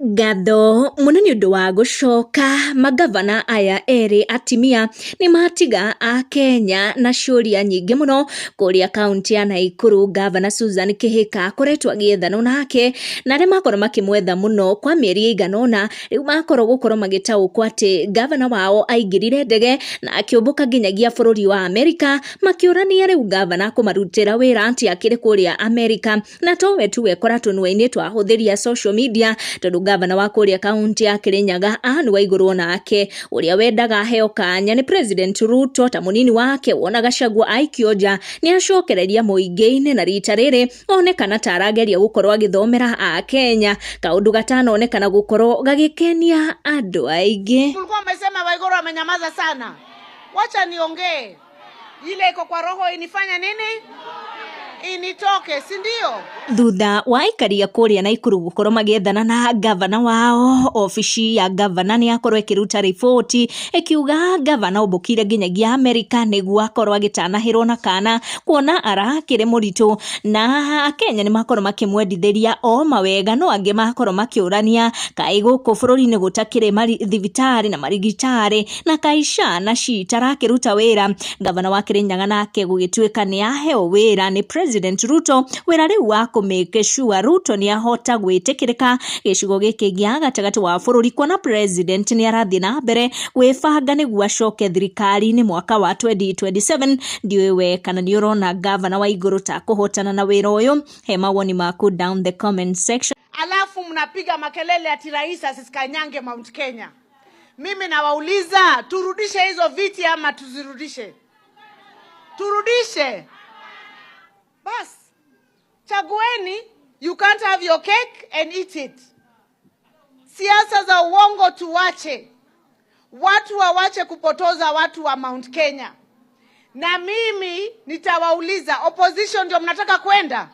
Ngatho mũno nĩ ũndũ wa gũcoka. Mangavana aya erĩ atimia nĩ matiga a Kenya na ciũria nyingĩ mũno kũrĩa kaunti ya Naikuru. Gavana Susan Kihika akoretwo agĩethanwo nake na arĩa makorwo makĩmwetha mũno kwa mĩeri ĩigana ũna, rĩu makorwo gũkorwo magĩtaũkwo atĩ gavana wao aingĩrire ndege na akĩũmbũka nginyagia bũrũri wa Amerika, makĩũrania rĩu gavana kũmarutĩra wĩra atĩa akĩrĩ kũrĩa Amerika. Na towe tu wekora tũnua-inĩ twahũthĩria social media, tondũ gavana wa kũrĩa kaunti ya Kirinyaga Anne Waiguru nake ũrĩa wendaga aheo kanya nĩ President Ruto ta mũnini wake, wona Gachagua aikio nja nĩ acokereria mũingĩ-inĩ, na rita rĩrĩ onekana ta arageria gũkorwo agĩthomera a Kenya kaũndũ gatanonekana gũkorwo gagĩkenia andũ aingĩ. Tulikuwa mmesema Waiguru amenyamaza sana, wacha niongee. Ile iko kwa roho inifanya nini? Initoke, si ndio? Thutha wa aikaria kũrĩa Naikuru gũkorwo magĩethana na gavana wao, obici ya gavana nĩ yakorwo ĩkĩruta riboti ĩkiuga gavana ũmbũkire nginyagia Amerika nĩguo akorwo agĩtanahĩrwo na kana kuona arakĩrĩ mũritũ, na Akenya nĩ makorwo makĩmwendithĩria o mawega, no angĩ makorwo makĩũrania kaĩ gũkũ bũrũri-inĩ gũtakĩrĩ thibitarĩ na marigitari na kaĩ SHA na SHI itarakĩruta wĩra. Gavana wa Kirinyaga nake gũgĩtuĩka nĩ aheo wĩra nĩ President Ruto, wĩra rĩu wa kũ make sure Ruto nĩ ahota gwĩtĩkĩrĩka gĩcigo gĩkĩ gĩa gatagatĩ wa bũrũri, kuona president nĩ arathiĩ na mbere gwĩbanga nĩguo acoke thirikari-inĩ mwaka wa 2027. Ndiũĩ we kana nĩ ũrona gavana Waiguru ta kũhotana na wĩra ũyũ. He mawoni maku down the comment section. Alafu mnapiga makelele ati rais asisikanyange Mount Kenya. Mimi nawauliza, turudishe hizo viti ama tuzirudishe? Turudishe. Bas, chagueni. You can't have your cake and eat it. Siasa za uongo tuwache, watu wawache kupotoza watu wa Mount Kenya. Na mimi nitawauliza, opposition ndio mnataka kwenda?